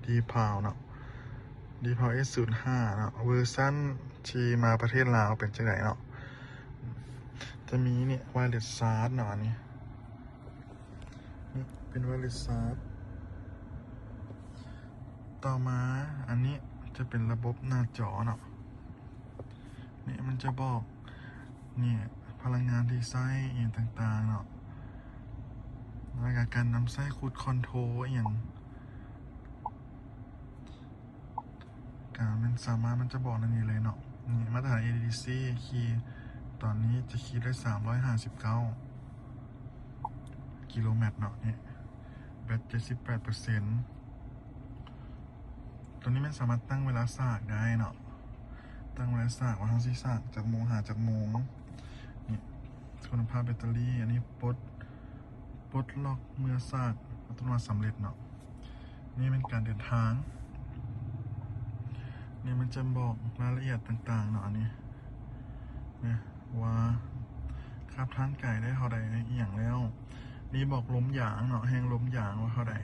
ດີພາວເນາະ ດີພາວເອັສສູນຫ້າເນາະ ເວີຊັນທີ່ມາປະເທດລາວເປັນຈັ່ງໃດເນາະ. ຈະມີນີ້ ໄວເລັສຊາດເນາະ ອັນນີ້ ນີ້ເປັນໄວເລັສຊາດ. ຕໍ່ມາອັນນີ້ຈະເປັນລະບົບໜ້າຈໍເນາະ. ນີ້ມັນຈະບອກ ນີ້ພະລັງງານທີ່ໃຊ້ອີ່ຫຍັງຕ່າງໆເນາະ ແລ້ວກະການນຳໃຊ້ Cruise Control ອີ່ຫຍັງ ກະແມ່ນສາມາດ ມັນຈະບອກໃນນີ້ເລີຍເນາະ. ນີ້ມາດຕະຖານ ເອດີຊີ ຂີ່ ຕອນນີ້ຈະຂີ່ໄດ້ສາມຮ້ອຍຫ້າສິບເກົ້າກິໂລແມັດເນາະ. ນີ້ແບັດເຈັດສິບແປດເປີເຊັນ. ຕົວນີ້ແມ່ນສາມາດຕັ້ງເວລາສາກໄດ້ເນາະ ຕັ້ງເວລາສາກວ່າເຮົາຊິສາກຈັກໂມງຫາຈັກໂມງ. ນີ້ຄຸນນະພາບແບັດເຕີຣີ. ອັນນີ້ປົດ ປົດລັອກເມື່ອສາກອັດຕະໂນມັດສຳເລັດເນາະ. ນີ້ແມ່ນການເດີນທາງ. ນີ້ມັນຈະບອກລາຍລະອຽດຕ່າງໆເນາະ ອັນນີ້ ນະ ວ່າຂັບທາງໄກໄດ້ເທົ່າໃດ ອີ່ຫຍັງແລ້ວ. ນີ້ບອກລົມຢາງເນາະ ແຮງລົມຢາງວ່າເທົ່າໃດ.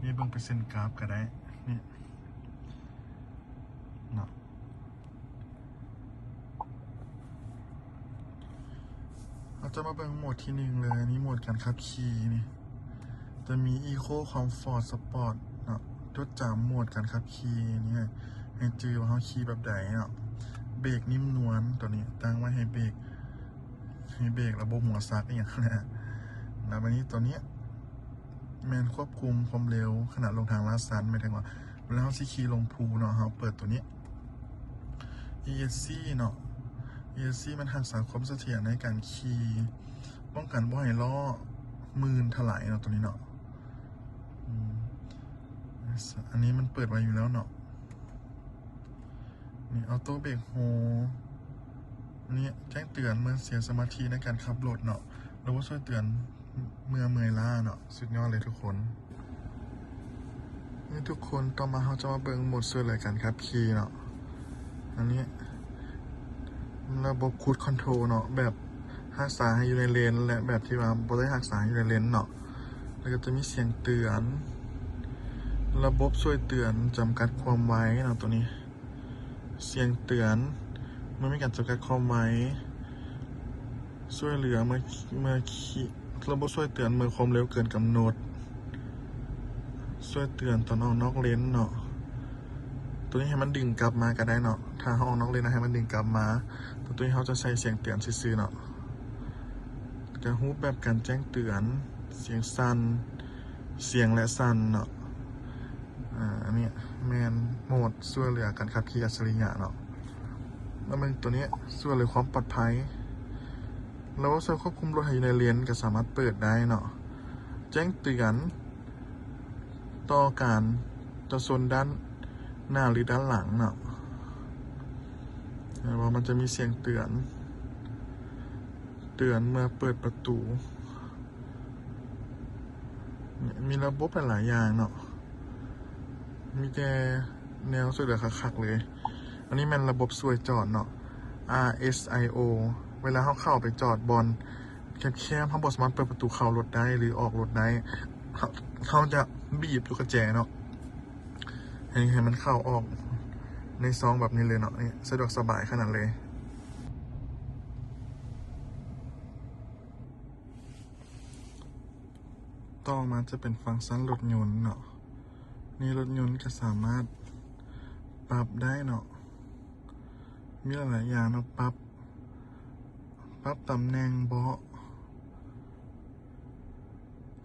ນີ້ເບິ່ງເປີເຊັນກາຟກະໄດ້ ນີ້ເນາະ. ເຮົາຈະມາເບິ່ງໂໝດທີໜຶ່ງເລີຍ. ນີ້ໂໝດການຂັບຂີ່ນີ້ ຈະມີ Eco Comfort Sport ເນາະ. ຈົດຈຳໂໝດການຂັບຂີ່ນີ້ ໃຫ້ຈື່ວ່າເຮົາຂີ່ແບບໃດເນາະ. ເບຣກນິ້ມນວນ ຕົວນີ້ຕັ້ງໄວ້ໃຫ້ເບຣກ ໃຫ້ເບຣກລະບົບຫົວສັກອີ່ຫຍັງຫັ້ນແຫຼະ. ແລ້ວບາດນີ້ຕົວນີ້ແມ່ນຄວບຄຸມຄວາມເລັວຂະນະລົງທາງລາດຊັນ ໝາຍເຖິງວ່າເວລາເຮົາຊິຂີ່ລົງພູເນາະ ເຮົາເປີດຕົວນີ້. ອີເອສຊີເນາະ ອີເອສຊີມັນຮັກສາຄວາມສະຖຽນໃນການຂີ່ ປ້ອງກັນບໍ່ໃຫ້ລໍ້ມື່ນຖະໄຫຼເນາະ ຕົວນີ້ເນາະ. ອືມ ອັນນີ້ມັນເປີດໄວ້ຢູ່ແລ້ວເນາະ. ນີ້ Auto Brake Hold ນີ້ແຈ້ງເຕືອນເມື່ອເສຍສະມາທິໃນການຂັບລົດເນາະ ຫຼືວ່າຊ່ວຍເຕືອນເມື່ອເມື່ອຍລ້າເນາະ. ສຸດຍອດເລີຍທຸກຄົນ. ນີ້ທຸກຄົນ ຕໍ່ມາເຮົາຈະມາເບິ່ງໂໝດຊ່ວຍເຫຼືອການຂັບຂີ່ເນາະ. ອັນນີ້ລະບົບ Cruise Control ເນາະ ແບບຮັກສາໃຫ້ຢູ່ໃນເລນ ແລະ ແບບທີ່ວ່າບໍ່ໄດ້ຮັກສາໃຫ້ຢູ່ໃນເລນເນາະ. ແລ້ວກໍຈະມີສຽງເຕືອນ ລະບົບຊ່ວຍເຕືອນຈຳກັດຄວາມໄວເນາະ ຕົວນີ້ ສຽງເຕືອນເມື່ອມີການຈຳກັດຄວາມໄວ, ຊ່ວຍເຫຼືອເມື່ອ ເມື່ອຂີ່ ລະບົບຊ່ວຍເຕືອນເມື່ອຄວາມເລັວເກີນກຳນົດ, ຊ່ວຍເຕືອນຕອນອອກນອກເລນເນາະ. ຕົວນີ້ໃຫ້ມັນດຶງກັບມາກໍໄດ້ເນາະ, ຖ້າເຮົາອອກນອກເລນໃຫ້ມັນດຶງກັບມາ, ຕົວນີ້ເຮົາຈະໃສ່ສຽງເຕືອນຊື່ໆເນາະ. ກະຮູບແບບການແຈ້ງເຕືອນ, ສຽງສັ່ນ, ສຽງ ແລະ ສັ່ນເນາະ. ອາ ອັນນີ້ແມ່ນໂໝດຊ່ວຍເຫຼືອການຂັບຂີ່ອັດສະລິຍະເນາະ. ແລ້ວເບິ່ງຕົວນີ້ ຊ່ວຍເຫຼືອຄວາມປອດໄພ. ລະບົບຊ່ວຍຄວບຄຸມລົດໃຫ້ຢູ່ໃນເລນກໍສາມາດເປີດໄດ້ເນາະ. ແຈ້ງເຕືອນຕໍ່ການຈະຊົນດ້ານໜ້າ ຫຼື ດ້ານຫຼັງເນາະ. ເຫັນບໍ່? ມັນຈະມີສຽງເຕືອນ, ເຕືອນເມື່ອເປີດປະຕູ. ມີລະບົບຫຼາຍໆຢ່າງເນາະ, ມີແຕ່ແນວຊ່ວຍເຫຼືອຄັກໆເລີຍ. ອັນນີ້ແມ່ນລະບົບຊ່ວຍຈອດເນາະ, ອາ ເອສ ໄອ ໂອ. ເວລາເຮົາເຂົ້າໄປຈອດບ່ອນແຄບໆ ເຮົາບໍ່ສາມາດເປີດປະຕູເຂົ້າລົດໄດ້ ຫຼື ອອກລົດໄດ້, ເຮົາ ເຮົາຈະບີບລູກກະແຈເນາະ ໃຫ້ ໃຫ້ມັນເຂົ້າອອກໃນຊ່ອງແບບນີ້ເລີຍເນາະ. ນີ້ສະດວກສະບາຍຂະໜາດເລີຍ. ຕໍ່ມາຈະເປັນຟັງຊັນລົດຍົນເນາະ. ນີ້ລົດຍົນກໍສາມາດປັບໄດ້ເນາະ, ມີຫຼາຍໆຢ່າງເນາະ, ປັບ ປັບຕຳແໜ່ງເບາະ,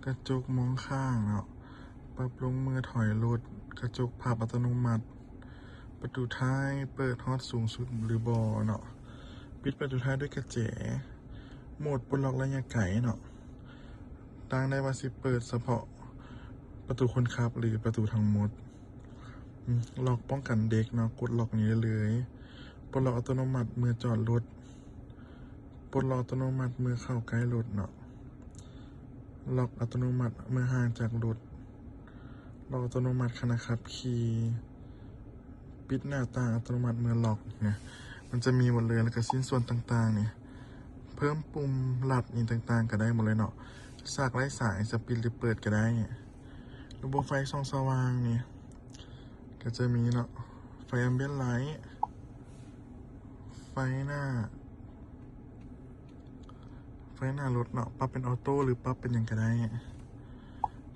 ກະຈົກມອງຂ້າງເນາະ, ປັບລົງເມື່ອຖອຍລົດ, ກະຈົກພັບອັດຕະໂນມັດ, ປະຕູທ້າຍເປີດຮອດສູງສຸດ ຫຼື ບໍ່ເນາະ, ປິດປະຕູທ້າຍດ້ວຍກະແຈ. ໂໝດປົດລັອກໄລຍະໄກເນາະ, ຕັ້ງໄດ້ວ່າຊິເປີດສະເພາະປະຕູຄົນຂັບ ຫຼື ປະຕູທັງໝົດ. ອືມ ລັອກປ້ອງກັນເດັກເນາະ, ກົດລັອກນີ້ໄດ້ເລີຍ. ປົດລັອກອັດຕະໂນມັດເມື່ອຈອດລົດ, ປົດລັອກອັດຕະໂນມັດເມື່ອເຂົ້າໃກ້ລົດເນາະ, ລັອກອັດຕະໂນມັດເມື່ອຫ່າງຈາກລົດ, ລັອກອັດຕະໂນມັດຂະນະຂັບຂີ່, ປິດໜ້າຕ່າງອັດຕະໂນມັດເມື່ອລັອກເນຍ. ມັນຈະມີໝົດເລີຍ, ແລ້ວກໍຊິ້ນສ່ວນຕ່າງໆນີ້ ເພີ່ມປຸ່ມລັດອີ່ຫຍັງຕ່າງໆກໍໄດ້ໝົດເລີຍເນາະ. ສາກໄຮ້ສາຍ ຈະປິດ ຫຼື ເປີດກໍໄດ້. ລະບົບໄຟສ່ອງສະຫວ່າງນີ້ ກໍຈະມີເນາະ ໄຟແອມບຽນໄລ ໄຟໜ້າ ໄຟໜ້າລົດເນາະ ປັບເປັນອອໂຕ້ ຫຼື ປັບເປັນຫຍັງກໍໄດ້.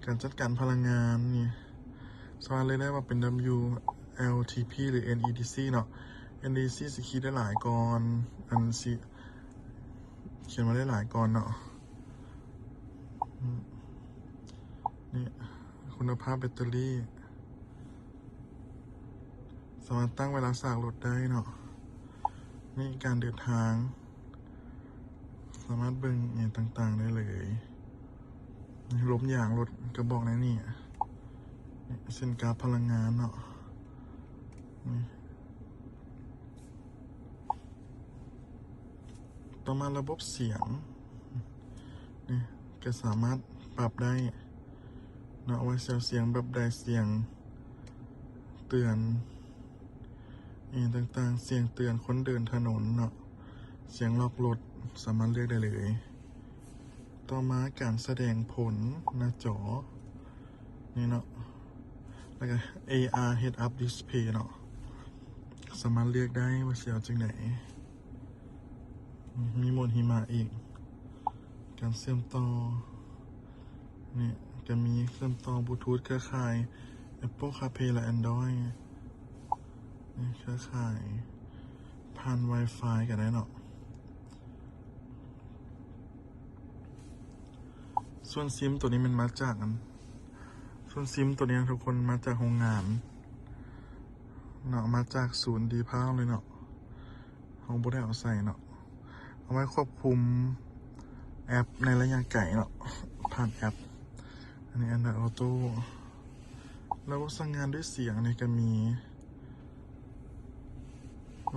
ການຈັດການພະລັງງານນີ້ ສາມາດເລືອກໄດ້ວ່າເປັນ WLTP ຫຼື NEDC ເນາະ. NEDC ຊິຂີດໄດ້ຫຼາຍກ່ອນ ອັນຊິຂຽນວ່າໄດ້ຫຼາຍກ່ອນເນາະ. ນີ້ ຄຸນນະພາບແບັດເຕີຣີ ສາມາດຕັ້ງເວລາສາກລົດໄດ້ເນາະ. ນີ້ການເດີນທາງ ສາມາດເບິ່ງອີ່ຫຍັງຕ່າງໆໄດ້ເລີຍ. ລົມຢາງລົດກະບອກໃນນີ້. ເສັ້ນກາຟພະລັງງານເນາະ. ນີ້ ຕໍ່ມາລະບົບສຽງ ນີ້ກະສາມາດປັບໄດ້ເນາະ ວ່າຊິເອົາສຽງແບບໃດ ສຽງເຕືອນອີ່ຫຍັງຕ່າງໆ ສຽງເຕືອນຄົນເດີນຖະໜົນເນາະ ສຽງລັອກລົດ ສາມາດເລືອກໄດ້ເລີຍ. ຕໍ່ມາການສະແດງຜົນໜ້າຈໍ ນີ້ເນາະ ແລ້ວກະ AR Head Up Display ເນາະ ສາມາດເລືອກໄດ້ວ່າຊິເອົາຈັ່ງໃດ. ມີໂໝດຫິມະອີກ. ການເຊື່ອມຕໍ່ ນີ້ກະມີເຊື່ອມຕໍ່ບລູທູດເຄືອຂ່າຍ Apple CarPlay ແລະ Android ນີ້ເຄືອຂ່າຍ ຜ່ານ Wi-Fi ກະໄດ້ເນາະ. ສ່ວນຊິມໂຕນີ້ແມ່ນມາຈາກອັນ ສ່ວນຊິມໂຕນີ້ນະທຸກຄົນ ມາຈາກໂຮງງານເນາະ ມາຈາກສູນ D-PAL ເລີຍເນາະ. ເຮົາບໍ່ໄດ້ເອົາໃສ່ເນາະ ເອົາໄວ້ຄວບຄຸມແອັບໃນໄລຍະໄກເນາະ ຜ່ານແອັບ. ອັນນີ້ Android Auto. ລະບົບສັ່ງງານດ້ວຍສຽງນີ້ກະມີ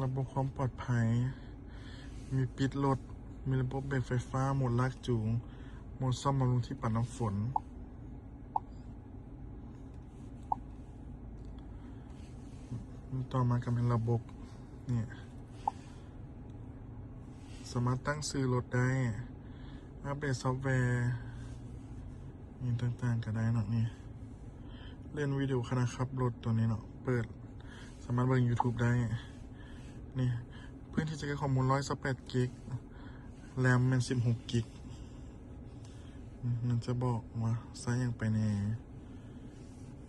ລະບົບຄວາມປອດໄພ ມີປິດລົດ ມີລະບົບເບຣກໄຟຟ້າ ໂໝດລາກຈູງ ໂໝດສ້ອມບຳລຸງທີ່ປັດນ້ຳຝົນ. ຕໍ່ມາກະແມ່ນລະບົບ ນີ້ ສາມາດຕັ້ງຊື່ລົດໄດ້ ອັບເດດຊອບແວ ອີ່ຫຍັງຕ່າງໆກະໄດ້ເນາະ. ນີ້ ຫຼິ້ນວິດີໂອຂະນະຂັບລົດໂຕນີ້ເນາະ ເປີດ ສາມາດເບິ່ງ YouTube ໄດ້. ນີ້ ພື້ນທີ່ຈັດເກັບຂໍ້ມູນ ຮ້ອຍຊາວແປດກິກ RAM ແມ່ນສິບຫົກກິກ. ມັນຈະບອກວ່າໃຊ້ຫຍັງໄປແດ່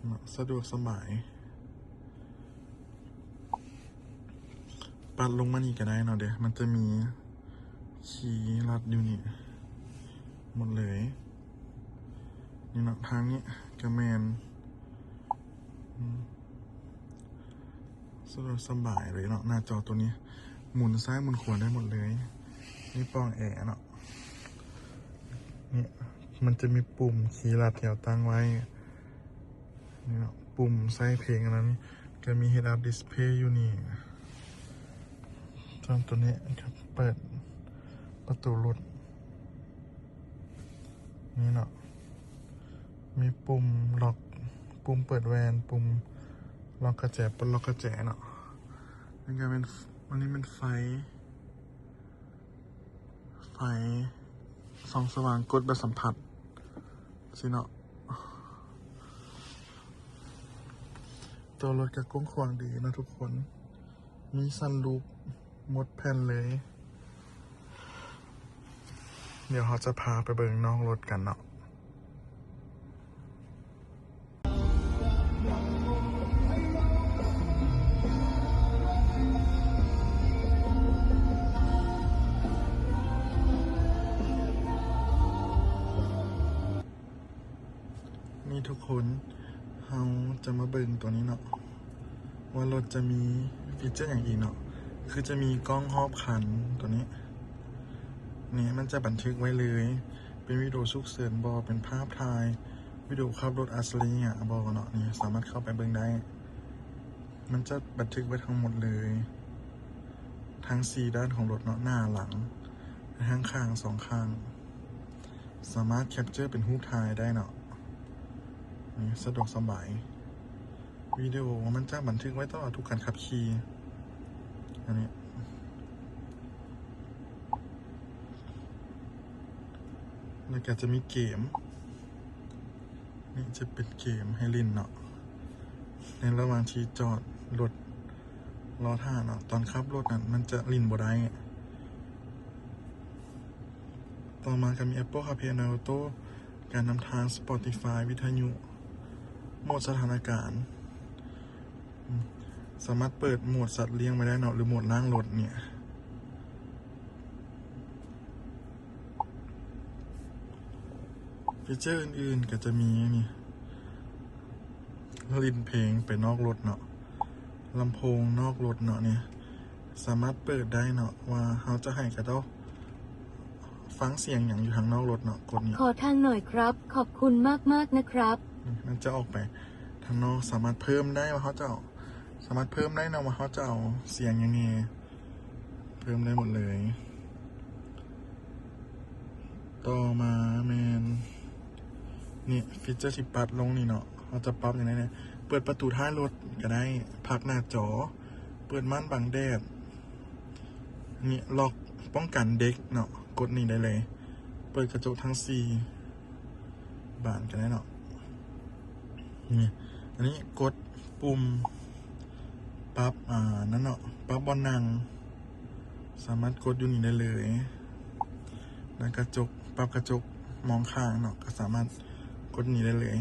ເນາະ ສະດວກສະບາຍ. ປັດລົງມານີ້ກະໄດ້ເນາະເດ ມັນຈະມີຄີລັດຢູ່ນີ້ໝົດເລີຍ. ນີ້ເນາະ ທາງນີ້ກະແມ່ນ ສະດວກສະບາຍເລີຍເນາະ ໜ້າຈໍໂຕນີ້ໝູນຊ້າຍໝູນຂວາໄດ້ໝົດເລີຍ. ນີ້ປ່ອງແອເນາະ ນີ້ມັນຈະມີປຸ່ມຄີລັດທີ່ເຮົາຕັ້ງໄວ້ ນີ້ເນາະ ປຸ່ມໃສ່ເພງອັນນັ້ນ ກະມີ Head Up Display ຢູ່ນີ້. ສ່ວນໂຕນີ້ກະເປີດປະຕູລົດ ນີ້ເນາະ ມີປຸ່ມລັອກ ປຸ່ມເປີດແວ່ນ ປຸ່ມລັອກກະແຈ ປົດລັອກກະແຈເນາະ. ນີ້ກະແມ່ນ ອັນນີ້ແມ່ນໄຟ ໄຟສ່ອງສະຫວ່າງກົດແບບສຳຜັດຊີ້ເນາະ. ໂຕລົດກະກວ້າງຂວາງດີເນາະທຸກຄົນ ມີ sunroof ໝົດແຜ່ນເລີຍ. ດຽວເຮົາຈະພາໄປເບິ່ງນອກລົດກັນເນາະ. ນີ້ທຸກຄົນ ເຮົາຈະມາເບິ່ງໂຕນີ້ເນາະ ວ່າລົດຈະມີຟີເຈີຫຍັງອີກເນາະ. ຄືຈະມີກ້ອງຮອບຄັນໂຕນີ້ ນີ້ມັນຈະບັນທຶກໄວ້ເລີຍ ເປັນວິດີໂອສຸກເສີນບໍ ເປັນພາບຖ່າຍ ວິດີໂອຂັບລົດອັດສະລິຍະບໍເນາະ. ນີ້ສາມາດເຂົ້າໄປເບິ່ງໄດ້ ມັນຈະບັນທຶກໄວ້ທັງໝົດເລີຍ ທັງສີ່ດ້ານຂອງລົດເນາະ ໜ້າຫຼັງ ທັງຂ້າງສອງຂ້າງ ສາມາດແຄັບເຈີເປັນຮູບຖ່າຍໄດ້ເນາະ. ນີ້ສະດວກສະບາຍ ວິດີໂອມັນຈະບັນທຶກໄວ້ຕະຫຼອດທຸກການຂັບຂີ່. ອັນນີ້ ແລ້ວກະຈະມີເກມ ນີ້ຈະເປັນເກມໃຫ້ຫຼິ້ນເນາະ. ໃນລະຫວ່າງທີ່ຈອດລົດລໍຖ້າເນາະ, ຕອນຂັບລົດນັ້ນມັນຈະຫຼິ້ນບໍ່ໄດ້. ຕໍ່ມາກໍມີ Apple CarPlay Auto ການນຳທາງ Spotify ວິທະຍຸ ໂໝດສະຖານະການ ອາ ສາມາດເປີດໂໝດສັດລ້ຽງໄວ້ໄດ້ເນາະ ຫຼືໂໝດລ້າງລົດເນຍ. ຟີເຈີອື່ນໆກໍຈະມີນີ້ ຫຼິ້ນເພງໄປນອກລົດເນາະ, ລຳໂພງນອກລົດເນາະ, ນີ້ສາມາດເປີດໄດ້ເນາະ ວ່າເຮົາຈະໃຫ້ເຂົາເຈົ້າຟັງສຽງຫຍັງຢູ່ທາງນອກລົດເນາະ. ກົດນີ້ ຂໍทางหน่อยครับ ขอบคุณมากๆ นะครับ ນີ້ມັນຈະອອກໄປທາງນອກ, ສາມາດເພີ່ມໄດ້ວ່າເຮົາຈະເອົາ ສາມາດເພີ່ມໄດ້ເນາະ ວ່າເຮົາຈະເອົາສຽງຫຍັງແດ່. ເພີ່ມໄດ້ໝົດເລີຍ. ຕໍ່ມາແມ່ນ ນີ້ ຟີເຈີທີ່ປັບລົງນີ້ເນາະ, ເຮົາຈະປັບຫຍັງໄດ້ແດ່? ເປີດປະຕູທ້າຍລົດກໍໄດ້, ພັກໜ້າຈໍ, ເປີດມ່ານບັງແດດ, ນີ້ ລັອກປ້ອງກັນເດັກເນາະ, ກົດນີ້ໄດ້ເລີຍ. ເປີດກະຈົກທັງສີ່ ບານກໍໄດ້ເນາະ. ນີ້ ອັນນີ້ກົດປຸ່ມປັບ ອ່າ ນັ້ນເນາະ, ປັບບ່ອນນັ່ງ, ສາມາດກົດຢູ່ນີ້ໄດ້ເລີຍ. ແລ້ວກະຈົກ ປັບກະຈົກມອງຂ້າງເນາະ, ກໍສາມາດກົດນີ້ໄດ້ເລີຍ.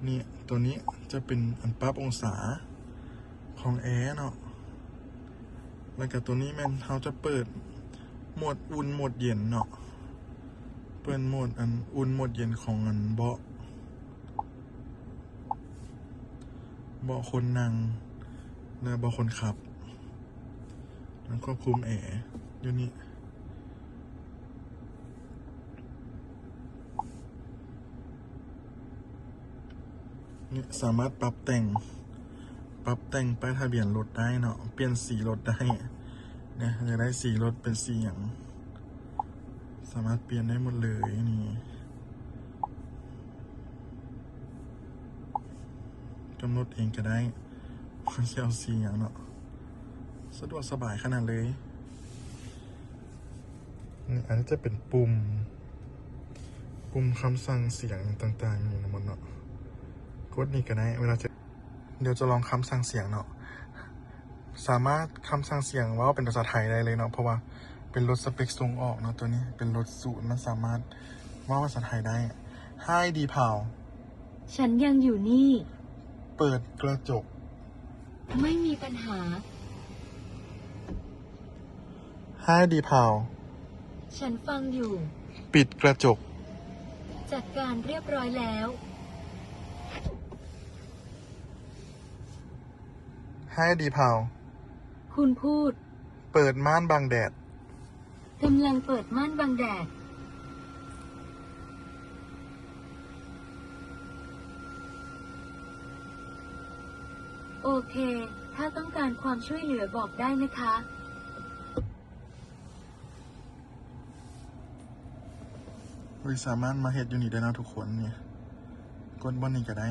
ນີ້ ຕົວນີ້ຈະເປັນອັນປັບອົງສາ ຂອງແອເນາະ. ແລ້ວກະຕົວນີ້ແມ່ນເຮົາຈະເປີດໂໝດອຸ່ນໂໝດເຢັນເນາະ, ເປີດໂໝດອັນອຸ່ນໂໝດເຢັນຂອງອັນເບາະ ເບາະຄົນນັ່ງ ແລະ ເບາະຄົນຂັບ, ແລະ ຄວບຄຸມແອຢູ່ນີ້. ນີ້ສາມາດປັບແຕ່ງ ປັບແຕ່ງປ້າຍທະບຽນລົດໄດ້ເນາະ, ປ່ຽນສີລົດໄດ້ນະ, ຢາກໄດ້ສີລົດເປັນສີຫຍັງ ສາມາດປ່ຽນໄດ້ໝົດເລີຍ. ນີ້ກຳນົດເອງກໍໄດ້ ວ່າຊິເອົາສີຫຍັງເນາະ, ສະດວກສະບາຍຂະໜາດເລີຍ. ນີ້ ອັນນີ້ຈະເປັນປຸ່ມ ປຸ່ມຄຳສັ່ງສຽງຕ່າງໆ ນີ້ນະມັນເນາະ, ກົດນີ້ກໍໄດ້. ເວລາຈະ ດຽວຈະລອງຄຳສັ່ງສຽງເນາະ, ສາມາດຄຳສັ່ງສຽງເວົ້າເປັນພາສາໄທໄດ້ເລີຍເນາະ ເພາະວ່າເປັນລົດສະເປັກສົ່ງອອກເນາະ, ຕົວນີ້ເປັນລົດສູນ ມັນສາມາດເວົ້າພາສາໄທໄດ້. ຮາຍດີພາວ ฉันยังอยู่นี่ ເປີດກະຈົກ ไม่มีปัญหา ຮາຍດີພາວ ฉันฟังอยู่ ປິດກະຈົກ จัดการเรียบร้อยแล้ว ຮາຍດີພາວ คุณพูด ເປີດມ່ານບັງແດດ กำลังเปิดม่านบังแดด โอเค ถ้าต้องการความช่วยเหลือบอกได้นะคะ ເອີຍ ສາມາດມາເຮັດຢູ່ນີ້ໄດ້ເນາະທຸກຄົນ. ນີ້ ກົດບ່ອນນີ້ກໍໄດ້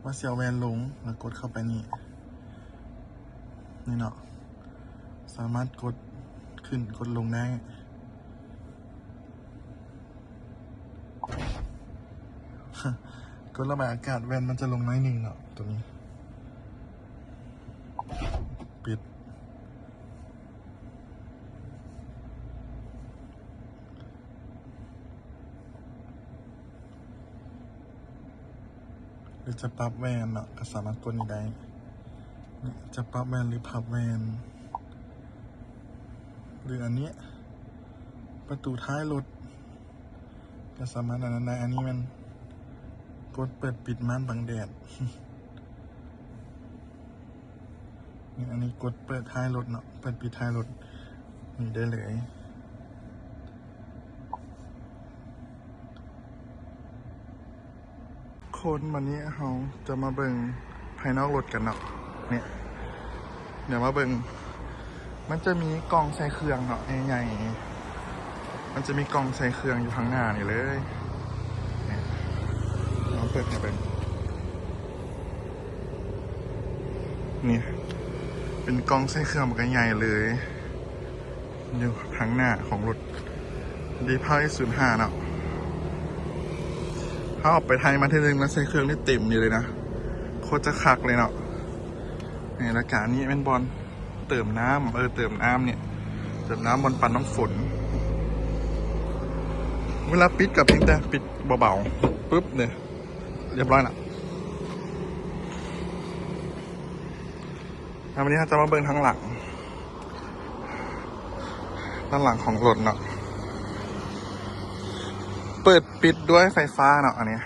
ວ່າຊິເອົາແວ່ນລົງ ແລ້ວກົດເຂົ້າໄປນີ້ ນີ້ເນາະ, ສາມາດກົດຂຶ້ນກົດລົງໄດ້. ກົດລະບາຍອາກາດ ແວ່ນມັນຈະລົງໜ້ອຍໜຶ່ງເນາະ ຕົວນີ້ ປິດ. ຫຼືຈະປັບແວ່ນເນາະ ກໍສາມາດກົດນີ້ໄດ້. ຈະປັບແວ່ນ ຫຼືພັບແວ່ນ ຫຼືອັນນີ້ ປະຕູທ້າຍລົດ ກໍສາມາດອັນນັ້ນໄດ້. ອັນນີ້ແມ່ນກົດເປີດປິດມ່ານບັງແດດ. ນີ້ ອັນນີ້ກົດເປີດທ້າຍລົດເນາະ, ເປີດປິດທ້າຍລົດນີ້ໄດ້ເລີຍ. ຄົນ ບັດນີ້ເຮົາຈະມາເບິ່ງພາຍນອກລົດກັນເນາະ. ນີ້ ດຽວມາເບິ່ງ ມັນຈະມີກ່ອງໃສ່ເຄື່ອງເນາະ ໃຫຍ່ໆ ມັນຈະມີກ່ອງໃສ່ເຄື່ອງຢູ່ທາງໜ້ານີ້ເລີຍ. ນີ້ ລອງເປີດໃຫ້ເບິ່ງ. ນີ້ ເປັນກ່ອງໃສ່ເຄື່ອງບັກໃຫຍ່ເລີຍ ຢູ່ທາງໜ້າຂອງລົດ ດີພາວເອັກສູນຫ້າເນາະ. ພ ເຮົາໄປໄທມາເທື່ອໜຶ່ງນະ ໃສ່ເຄື່ອງໄດ້ເຕັມນີ້ເລີຍນະ ໂຄດຈະຄັກເລີຍເນາະ. ນີ້ ແລ້ວກະອັນນີ້ແມ່ນບ່ອນເຕີມນ້ຳ ເອີ ເຕີມນ້ຳນີ້ ເຕີມນ້ຳບ່ອນປັ່ນນ້ຳຝົນ. ເວລາປິດກໍພຽງແຕ່ປິດເບົາໆ ປຶບ ນີ້ ຮຽບຮ້ອຍລະ. ແລ້ວວັນນີ້ເຮົາຈະມາເບິ່ງທາງຫຼັງ ດ້ານຫຼັງຂອງລົດເນາະ ເປີດປິດດ້ວຍໄຟຟ້າເນາະ ອັນນີ້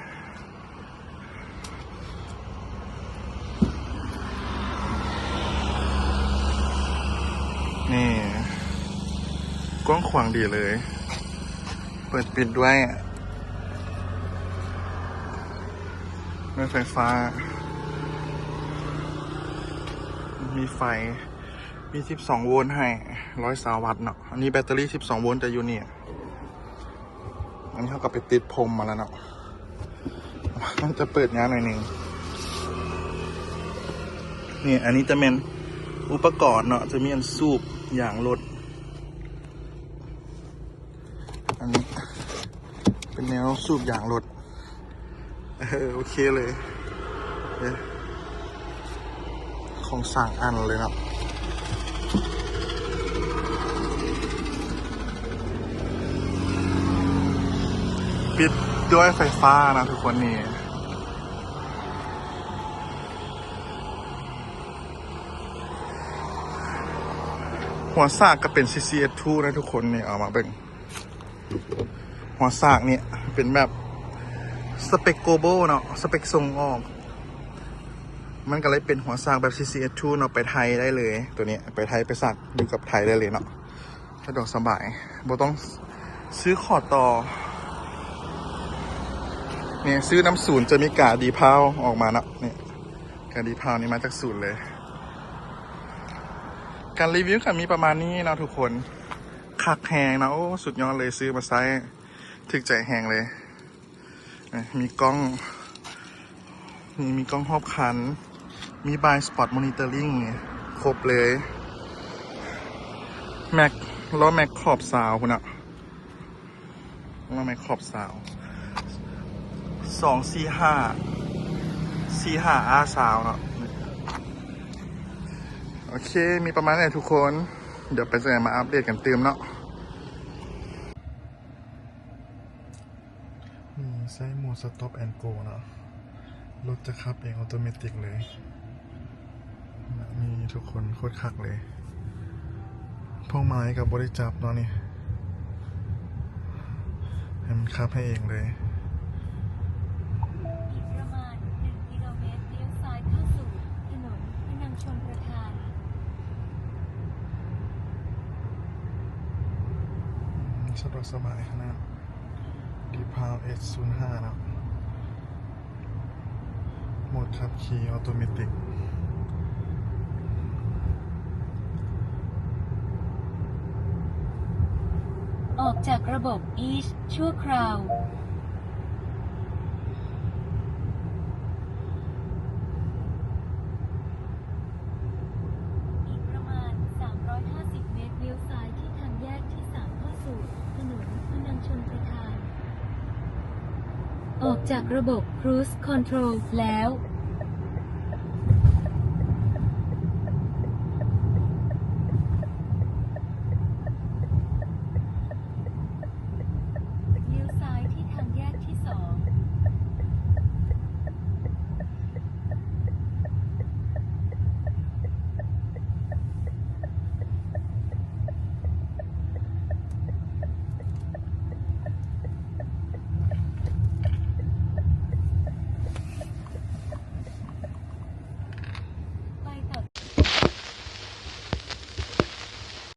ນີ້ ກວ້າງຂວາງດີເລີຍ ເປີດປິດດ້ວຍ ດ້ວຍໄຟຟ້າ ມີໄຟ ມີສິບສອງໂວນໃຫ້ ຮ້ອຍຊາວວັດເນາະ. ອັນນີ້ແບັດເຕີຣີສິບສອງໂວນຈະຢູ່ນີ້. ອັນນີ້ເຮົາກໍໄປຕິດພົມມາແລ້ວເນາະ ມັນຈະເປີດຍາກໜ້ອຍໜຶ່ງ. ນີ້ ອັນນີ້ຈະແມ່ນອຸປະກອນເນາະ ຈະມີອັນສູບຢາງລົດ ອັນນີ້ເປັນແນວສູບຢາງລົດ. ເອີ ໂອເຄເລີຍ ເອີ ຂອງສ້າງອັນເລີຍເນາະ ປິດດ້ວຍໄຟຟ້ານະທຸກຄົນ. ນີ້ ຫົວສາກກໍເປັນ ຊີຊີເອັສທູ ນະທຸກຄົນ. ນີ້ ເອົາມາເບິ່ງ ຫົວສາກນີ້ເປັນແບບສະເປັກໂກລບອລເນາະ ສະເປັກສົ່ງອອກ ມັນກໍເລີຍເປັນຫົວສາກແບບ ຊີຊີເອັສທູ ເນາະ ໄປໄທໄດ້ເລີຍ. ໂຕນີ້ໄປໄທໄປສາກຢູ່ກັບໄທໄດ້ເລີຍເນາະ ສະດວກສະບາຍ ບໍ່ຕ້ອງຊື້ຂໍ້ຕໍ່. ນີ້ ຊື້ນຳສູນຈະມີກາດີພາວອອກມາເນາະ ນີ້ ກາດີພາວນີ້ມາຈາກສູນເລີຍ. ການຣີວິວກໍມີປະມານນີ້ເນາະທຸກຄົນ. ຄັກແຮງເນາະ ໂອ້ ສຸດຍອດເລີຍ ຊື້ມາໃຊ້ຖືກໃຈແຮງເລີຍ. ເອີ ມີກ້ອງ ມີ ມີກ້ອງຮອບຄັນ ມີ ບລາຍສະປອດມອນິເຕີລິງ ນີ້ ຄົບເລີຍ. ແມັກ ລໍ້ແມັກຂອບຊາວພຸ້ນນະ ລໍ້ແມັກຂອບຊາວ ສອງສີ່ຫ້າ ສີ່ຫ້າອາຊາວເນາະ. ໂອເຄ ມີປະມານນີ້ທຸກຄົນ ດຽວໄປເຈີກັນ ມາອັບເດດກັນຕື່ມເນາະ. ມີໃຊ້ໂໝດ Stop and Go ເນາະ ລົດຈະຂັບເອງ Automatic ເລີຍ. ນີ້ທຸກຄົນ ໂຄດຄັກເລີຍ. ພວງມາໄລກໍບໍ່ໄດ້ຈັບເນາະນີ້ ໃຫ້ມັນຂັບໃຫ້ເອງເລີຍ. ອີກປະມານໜຶ່ງກິໂລແມັດ ລ້ຽວຊ້າຍເຂົ້າສູ່ຖະໜົນພະນັງຊົນປະທານ. ສະດວກສະບາຍຂະໜາດ ດີພາວ ເອັສສູນຫ້າເນາະ ໂໝດຂັບຂີ່ອໍໂຕເມຕິກ. ອອກຈາກລະບົບ Ease ຊົ່ວຄາວ. ອີກປະມານສາມຮ້ອຍຫ້າສິບເມັດ ລ້ຽວຊ້າຍທີ່ທາງແຍກທີສາມ ເຂົ້າສູ່ຖະໜົນພະນັງຊົນປະທານ. ອອກຈາກລະບົບ Cruise Control ແລ້ວ